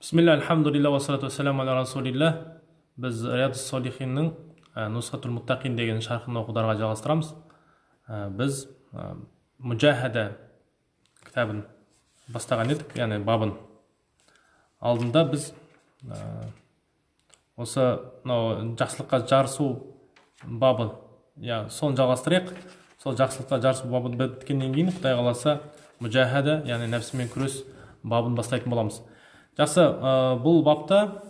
Бисмилля, альхамдулилля, уассалату уассаламу аля расулилля. Біз Риядус Солихиннің Нусхатул Муттақин деген шархын оқударға жалғастырамыз. Біз Мужахада кітабын бастаған едік, яғни бабын. Алдында біз осы мынау жақсылыққа жарысу бабы, соны жалғастырайық. Сол жақсылыққа жарысу бабын біткеннен кейін, Құдай қаласа, мужахада, яғни нәпсімен күрес бабын бастайтын боламыз. Жақсы, бұл бапта,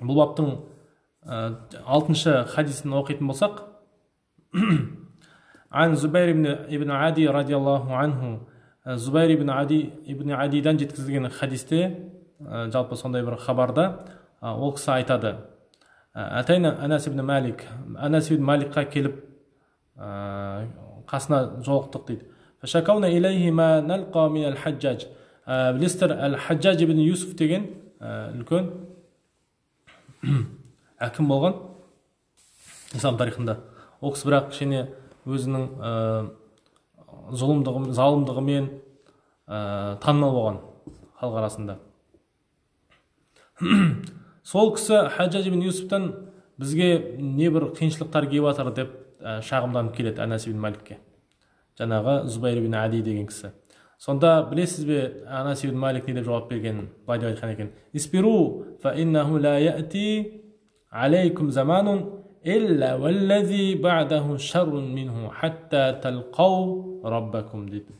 бұл баптың 6-шы хадисін оқитын болсақ, Ан Зубайр ибн Ади радиаллаху анху, Зубайр ибн Ади ибн Адидан жеткізілген хадисте, жалпы сондай бір хабарда, ол кісі айтады: Атайна Анас ибн Малик, Анас ибн Маликқа келіп, қасына жолықтық дейді. Фашакауна илайхи ма налқа мин аль-Хаджаж. Білесіздер, Аль-Хаджаж ибн Юсуф деген үлкен әкім болған ислам тарихында. Ол кісі бірақ кішкене өзінің зұлымдығы, залымдығымен танымал болған халық арасында. Сол кісі Хаджаж ибн Юсуфтан бізге не бір қиыншылықтар келіп жатыр деп шағымданып келеді Анас ибн Маликке, жаңағы Зубайр ибн Ади деген кісі. Сонда білесіз бе, Анас ибн Малик не деп жауап бергенін? Былай деп айтқан екен: Исбиру фа иннаху ла яти алейкум заманун илля валлази баъдаху шаррун минху хатта талқау раббакум дейді.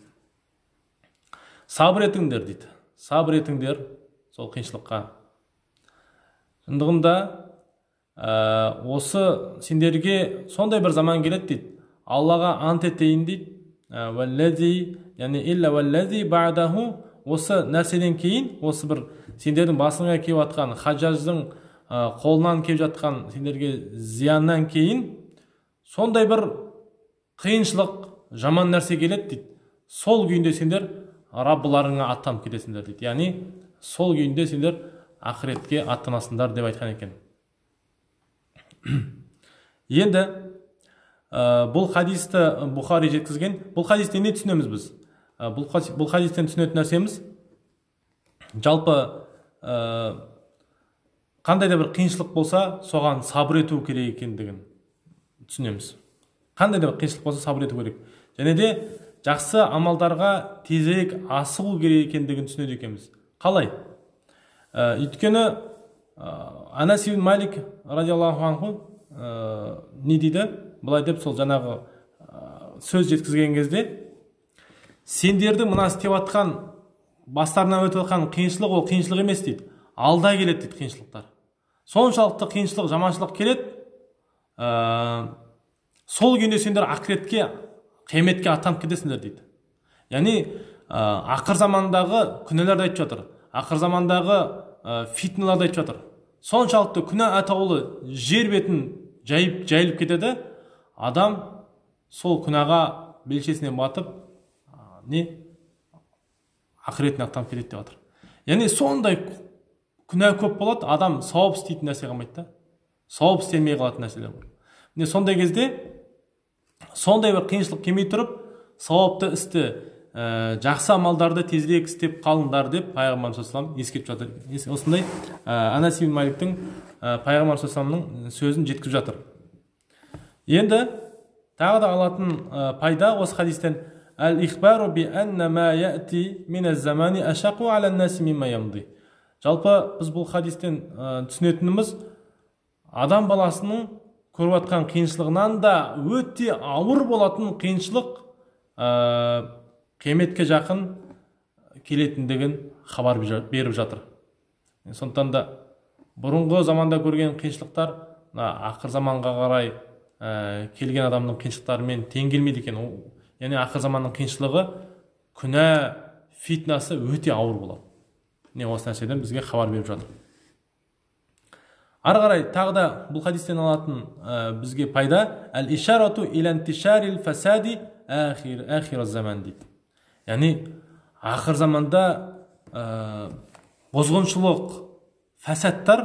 Сабыр етіңдер дейді. Сабыр етіңдер сол қиыншылыққа. Шындығында осы сендерге сондай бір заман келеді дейді. Аллаға ант етейін дейді. Валлази, яғни илля валлази баъдаху, осы нәрседен кейін, осы бір сендердің басыңа келіп жатқан Хаджаждың қолынан келіп жатқан сендерге зияннан кейін сондай бір қиыншылық, жаман нәрсе келеді дейді. Сол күйінде сендер Раббыларыңа аттанып кетесіңдер дейді. Яғни сол күйінде сендер ақыретке аттанасыңдар деп айтқан екен. Енді бұл хадисті Бұхари жеткізген. Бұл хадистен не түсінеміз біз? Бұл хадистен түсінетін нәрсеміз, жалпы қандай да бір қиыншылық болса, соған сабыр ету керек екендігін түсінеміз. Қандай да бір қиыншылық болса, сабыр ету керек. Және де жақсы амалдарға тезірек асығу керек екендігін түсінеді екенбіз. Қалай? Өйткені Анас ибн Малик радиаллаху анху не дейді? Былай деп сол жаңағы сөз жеткізген кезде, сендердің мына істеп жатқан, бастарынан өтіп жатқан қиыншылық ол қиыншылық емес дейді. Алда келеді дейді қиыншылықтар. Соншалықты қиыншылық, жаманшылық келеді, сол күйінде сендер ақыретке, қияметке аттанып кетесіңдер дейді. Яғни ақыр замандағы күнәларды айтып жатыр, ақыр замандағы фитналарды айтып жатыр. Соншалықты күнә атаулы жер бетін жайылып кетеді, адам сол күнәға белшесінен батып, не ақыретіне аттанып кетеді деп жатыр. Яғни сондай күнә көп болады, адам сауап істейтін нәрсе қалмайды да, сауап істемей қалатын нәрселер болады. Міне сондай кезде сондай бір қиыншылық келмей тұрып, сауапты істі, жақсы амалдарды тезірек істеп қалыңдар деп пайғамбарымыз саллаллаху алейхи вассалам ескертіп жатыр. Осындай Анас ибн Маликтің пайғамбарымыз саллаллаху алейхи вассаламның сөзін жеткізіп жатыр. Енді тағы да алатын пайда осы хадистен: Әл-ихбару би анна ма яти мин аз-замани ашақу аля ан-наси мимма ямди. Жалпы біз бұл хадистен түсінетініміз, адам баласының көріп жатқан қиыншылығынан да өте ауыр болатын қиыншылық қияметке жақын келетіндігін хабар беріп жатыр. Сондықтан да бұрынғы заманда көрген қиыншылықтар мына ақыр заманға қарай келген адамның қиыншылықтарымен тең келмейді екен. Яғни ақыр заманның қиыншылығы, күнә фитнасы өте ауыр болады. Міне осы нәрседен бізге хабар беріп жатыр. Ары қарай тағы да бұл хадистен алатын бізге пайда: әл-ишарату иля интишарил фасади ахир заман дейді. Яғни ақыр заманда бұзғыншылық, фасадтар,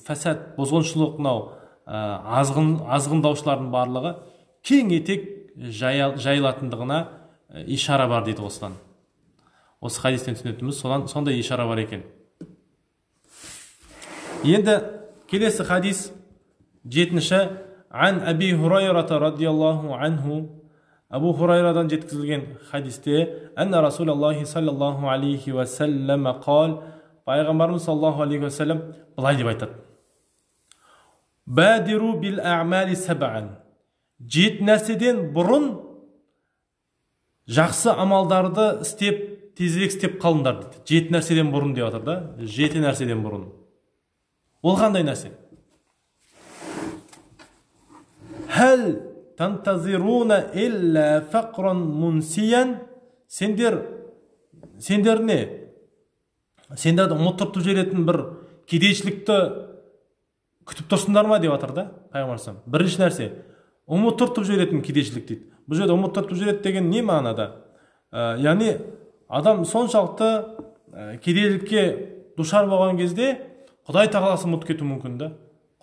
фасад, бұзғыншылық, мынау азғындаушылардың барлығы кең етек жайылатындығына ишара бар дейді осыдан. Осы хадистен түсінетініміз сондай ишара бар екен. Енді келесі хадис 7-ші. Ан Аби Хурайрата радиаллаху анху, Абу Хурайрадан жеткізілген хадисте, әнна Расулаллахи саллаллаху алейхи уассаллам қал, пайғамбарымыз саллаллаху алейхи уассалам былай деп айтады: Бадиру бил а'мали саб'ан. 7 нәрседен бұрын жақсы амалдарды істеп, тезірек істеп қалыңдар дейді. 7 нәрседен бұрын деп жатыр да. 7 нәрседен бұрын. Ол қандай нәрсе? Хәл тантазируна илля фақран мунсиян. Сендер не? Сендерді ұмыттырып жіберетін бір кедейшілікті күтіп тұрсыңдар ма деп жатыр да пайғамбар саллаллаху алейхи вассалам. Бірінші нәрсе ұмыттырып жіберетін кедейшілік дейді. Бұл жерде ұмыттырып жібереді деген не мағынада? Яғни адам соншалықты кедейлікке душар болған кезде Құдай тағаласын ұмытып кетуі мүмкін да.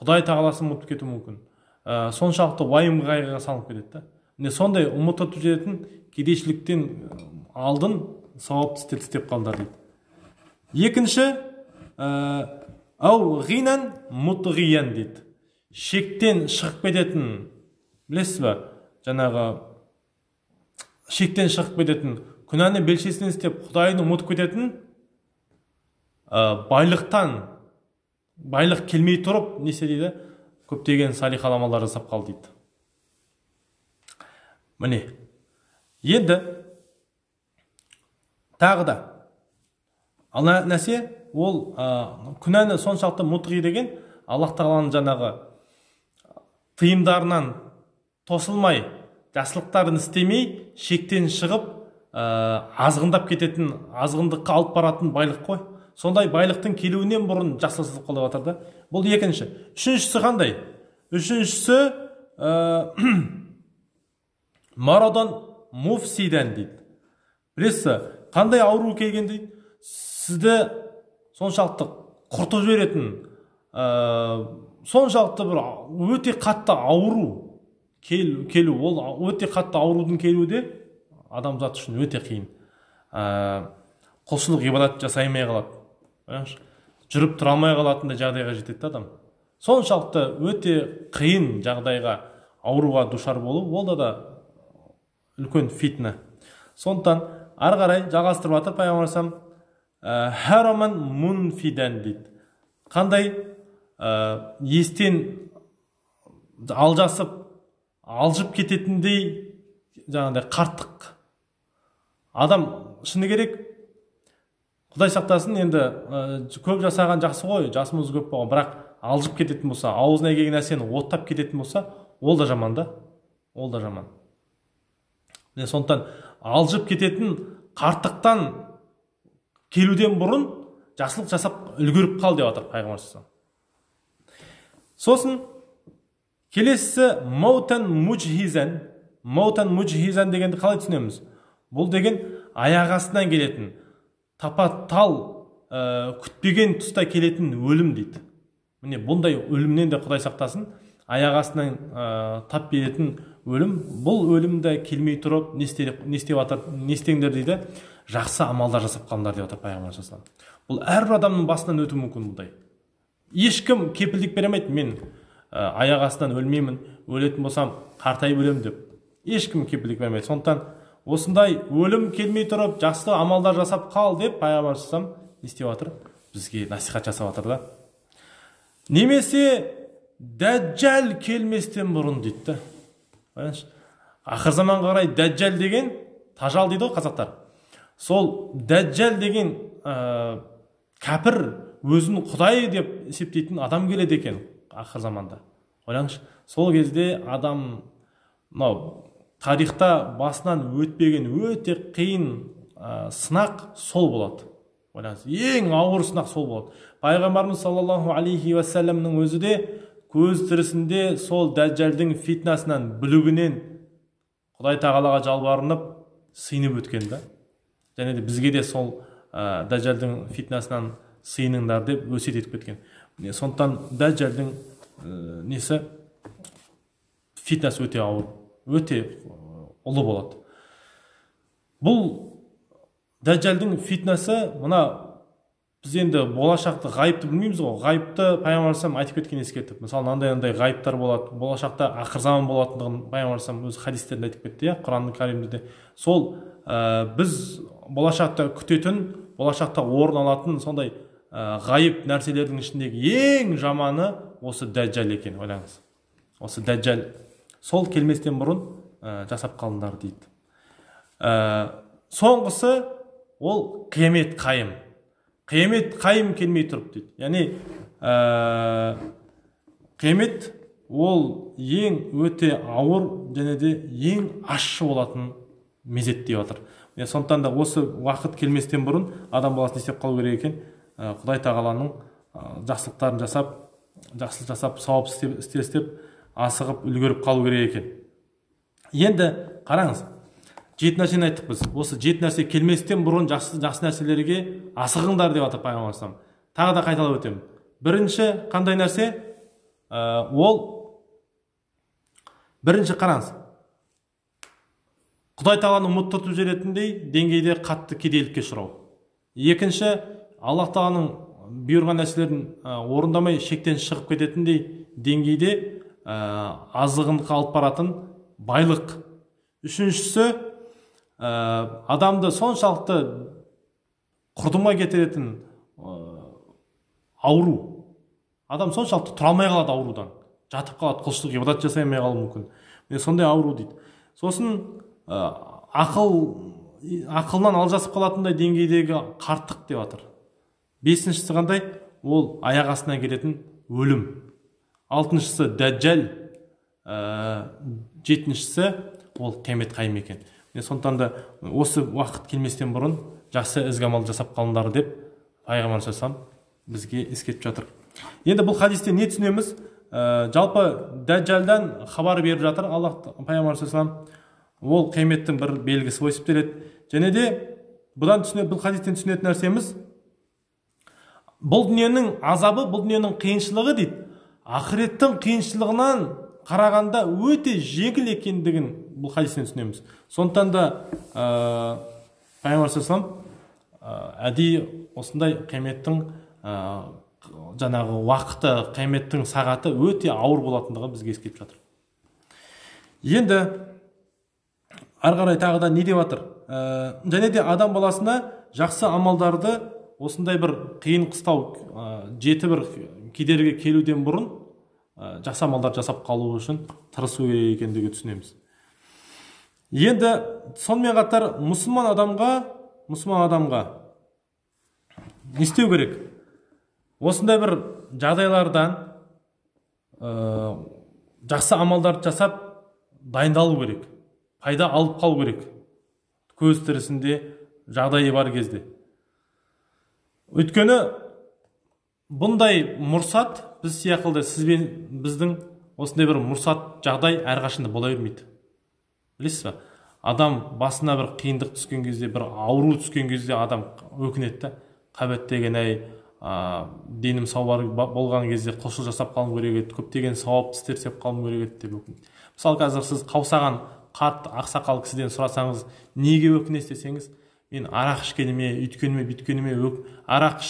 Құдай тағаласын ұмытып кетуі мүмкін. Соншалықты уайым қайғыға салынып кетеді да. Міне сондай ұмытып жіберетін кедейшіліктен алдын сауапты істерді істеп қалыңдар дейді. Екінші, ау ғинан мутғиян дейді. Шектен шығып кететін, білесіз ба, жаңағы шектен шығып кететін, күнәні белшесінен істеп Құдайын ұмытып кететін, байлықтан, байлық келмей тұрып не істе дейді, көптеген салих амалдар жасап қал дейді. Міне, енді тағы да ана нәрсе, ол күнәні соншалықты мутғи деген Аллах тағаланың жаңағы тыйымдарынан тосылмай, жақсылықтарын істемей, шектен шығып, азғындап кететін, азғындыққа алып баратын байлық қой. Сондай байлықтың келуінен бұрын жақсылық жасап қал деп жатыр да. Бұл екінші. Үшіншісі қандай? Үшіншісі марадан муфсидан дейді. Білесіз, қандай ауру келген дейді? Сізді соншалықты құртып жіберетін, соншалықты бір өте қатты ауру келу, ол өте қатты аурудың келуі де адамзат үшін өте қиын. Құлшылық ғибадат жасай алмай қалады. Жүріп тұра алмай қалатындай жағдайға жетеді адам. Соншалықты өте қиын жағдайға, ауруға душар болу, ол да үлкен фитна. Сондықтан ары қарай жалғастырып жатыр пайғамбар саллаллаху алейхи вассалам, хараман мунфидан дейді. Қандай естен алжасып, алжып кететіндей жаңағыдай қарттық. Адам шыны керек, Құдай сақтасын, енді көп жасаған жақсы ғой, жасымыз көп болған, бірақ алжып кететін болса, аузына келген нәрсені оттап кететін болса, ол да жаман да, ол да жаман. Сондықтан алжып кететін қарттықтан келуден бұрын жақсылық жасап үлгеріп қал деп жатыр пайғамбар саллаллаху алейхи вассалам. Сосын келесісі маутан мужхизан. Маутан мужхизан дегенді қалай түсінеміз? Бұл деген аяқ астынан келетін, тапа тал күтпеген тұста келетін өлім дейді. Міне бұндай өлімнен де Құдай сақтасын, аяқ астынан тап беретін өлім. Бұл өлімді келмей тұрып не істеп жатыр, не істеңдер дейді, жақсы амалдар жасап қалыңдар деп жатыр пайғамбар саллаллаху алейхи вассалам. Бұл әрбір адамның басынан өтуі мүмкін бұндай. Ешкім кепілдік бере алмайды, мен аяқ астынан өлмеймін, өлетін болсам қартайып өлемін деп. Ешкім кепілдік бермейді. Сондықтан осындай өлім келмей тұрып жақсы амалдар жасап қал деп пайғамбар саллаллаху алейхи вассалам не істеп жатыр? Бізге насихат жасап жатыр да. Немесе дәджәл келместен бұрын дейді да. Ақыр заманға қарай дәджәл деген тажал дейді ғой қазақтар. Сол дәджәл деген кәпір, өзін құдай деп есептейтін адам келеді екен ақыр заманда. Ойлаңызшы, сол кезде адам мынау тарихта басынан өтпеген өте қиын сынақ сол болады. Ойлаңыз, ең ауыр сынақ сол болады. Пайғамбарымыз саллаллаху алейхи уассаламның өзі де көз тірісінде сол дәджәлдің фитнасынан, бүлігінен Құдай тағалаға жалбарынып сыйынып өткен да. Және де бізге де сол дәджәлдің фитнасынан сыйыныңдар деп өсиет етіп кеткен. Сондықтан дәджәлдің несі, фитнасы өте ауыр, өте ұлы болады. Бұл дәджәлдің фитнасы мына Біз енді болашақты, ғайыпты білмейміз ғой. Ғайыпты пайғамбар алейхиссалам айтып кеткен, ескертіп. Мысалы, мынандай ғайыптар болады, болашақта ақыр заман болатындығын пайғамбар алейхиссалам өз хадистерінде айтып кетті, иә, Құран Кәрімде де. Сол біз болашақта күтетін, болашақта орын алатын сондай ғайып нәрселердің ішіндегі ең жаманы осы дәджал екен, ойлаңыз. Осы дәджал сол келместен бұрын жасап қалыңдар дейді. Соңғысы ол қиямет қайым. Қиямет қайым келмей тұрып дейді. Яғни қиямет ол ең өте ауыр және де ең ащы болатын мезет деп жатыр. Сондықтан да осы уақыт келместен бұрын адам баласы не істеп қалу керек екен? Құдай тағаланың жақсылықтарын жасап, жақсылық жасап, сауап істеп, асығып үлгеріп қалу керек екен. Енді қараңыз, 7 нәрсені айттық біз. Осы 7 нәрсе келместен бұрын жақсы нәрселерге асығыңдар деп жатыр пайғамбар алейхиссалам. Тағы да қайталап өтемін. Бірінші қандай нәрсе? Ол бірінші, қараңыз, Құдай тағаланы ұмыттыртып жіберетіндей деңгейде қатты кедейлікке ұшырау. Екінші, Аллах тағаланың бұйырған нәрселерін орындамай шектен шығып кететіндей деңгейде азығынға алып баратын байлық. Үшіншісі, адамды соншалықты құрдымға кетіретін ауру. Адам соншалықты тұра алмай қалады аурудан, жатып қалады, құлшылық ибадат жасай алмай қалуы мүмкін. Міне сондай ауру дейді. Сосын ақылынан алжасып қалатындай деңгейдегі қарттық деп жатыр. Бесіншісі қандай? Ол аяқ астынан келетін өлім. Алтыншысы дәджал, жетіншісі ол қиямет қайым екен. Сондықтан да осы уақыт келместен бұрын жақсы ізгі амал жасап қалыңдар деп пайғамбар саллаллаху бізге ескертіп жатыр. Енді бұл хадисте не түсінеміз? Жалпы дәджалдан хабар беріп жатыр Аллах пайғамбар саллаллаху. Ол қияметтің бір белгісі болып есептеледі. Және де бұдан бұл хадистен түсінетін нәрсеміз, бұл дүниенің азабы, бұл дүниенің қиыншылығы дейді, ақыреттің қиыншылығынан қарағанда өте жеңіл екендігін бұл хадистен түсінеміз. Сондықтан да пайғамбар саллаллаху әдейі осындай қияметтің жаңағы уақыты, қияметтің сағаты өте ауыр болатындығы бізге ескертіп жатыр. Енді ары қарай тағы да не деп жатыр? Және де адам баласына жақсы амалдарды осындай бір қиын қыстау, жеті бір кедергі келуден бұрын жақсы амалдар жасап қалу үшін тырысу керек екендігі түсінеміз. Енді сонымен қатар мұсылман адамға не істеу керек? Осындай бір жағдайлардан жақсы амалдарды жасап дайындалу керек, пайда алып қалу керек көз тірісінде жағдайы бар кезде. Өйткені бұндай мұрсат біз сияқылды сізбен біздің осындай бір мұрсат жағдай әрқашанда бола бермейді. Білесіз ба? Адам басына бір қиындық түскен кезде, бір ауру түскен кезде адам өкінеді да, қабаттеген әй, денім сау болған кезде құлшылық жасап қалуым керек еді, көптеген сауапты істер істеп қалуым керек еді деп өкінеді. Мысалы, қазір сіз қаусаған қарт ақсақал кісіден сұрасаңыз, неге өкінесіз десеңіз, мен арақ ішкеніме, өйткеніме, бүйткеніме арақ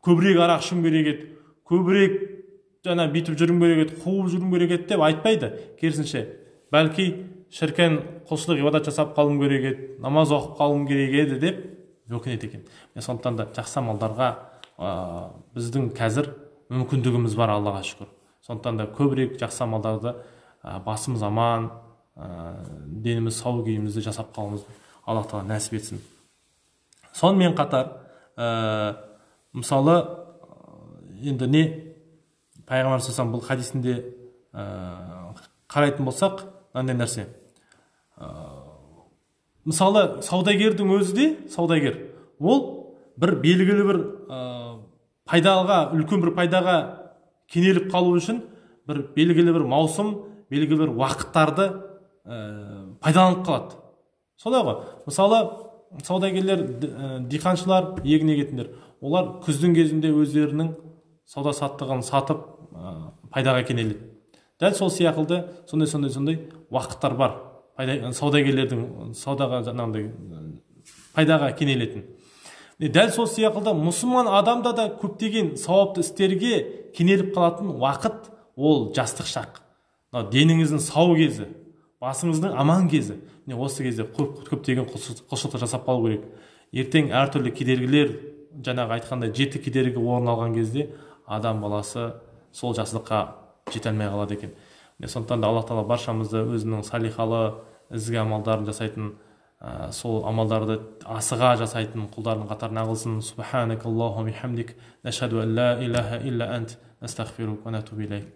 көбірек арақ ішуім керек еді, көбірек жаңа бүйтіп жүруім керек еді, қуып жүруім керек еді деп айтпайды. Керісінше, бәлки шіркін құлшылық ибадат жасап қалуым керек еді, намаз оқып қалуым керек еді деп өкінеді екен. Сондықтан да жақсы амалдарға біздің қазір мүмкіндігіміз бар, Аллаға шүкір. Сондықтан да көбірек жақсы амалдарды басымыз аман, деніміз сау күйімізді жасап қалуымызды Аллах тағала нәсіп етсін. Сонымен қатар, мысалы, енді не пайғамбар саллаллаху бұл хадисінде қарайтын болсақ, мынандай нәрсе. Мысалы, саудагердің өзі де, саудагер, ол бір белгілі бір пайдаға, үлкен бір пайдаға кенеліп қалу үшін бір белгілі бір маусым, белгілі бір уақыттарды пайдаланып қалады. Солай ғой. Мысалы, саудагерлер, диқаншылар, егін егетіндер, олар күздің кезінде өздерінің сауда саттығын сатып пайдаға кенеледі. Дәл сол сияқылды сондай уақыттар бар. Саудагерлердің саудаға жаңағындай пайдаға кенелетін. Дәл сол сияқты мұсылман адамда да көптеген сауапты істерге кенеліп қалатын уақыт ол жастық шақ. Мынау деніңіздің сау кезі, басыңыздың аман кезі. Міне осы кезде көптеген құлшылықтар жасап қалу керек. Ертең әртүрлі кедергілер, жаңағы айтқандай 7 кедергі орын алған кезде адам баласы сол жақсылыққа жете алмай қалады екен. Міне сондықтан да Аллах тағала баршамызды өзінің салихалы ізгі амалдарын жасайтын, сол амалдарды асыға жасайтын құлдардың қатарына қылсын. Субханакаллаху бихамдик, нашхаду ан ла илаха илля ант, настағфирук ва натубу илейк.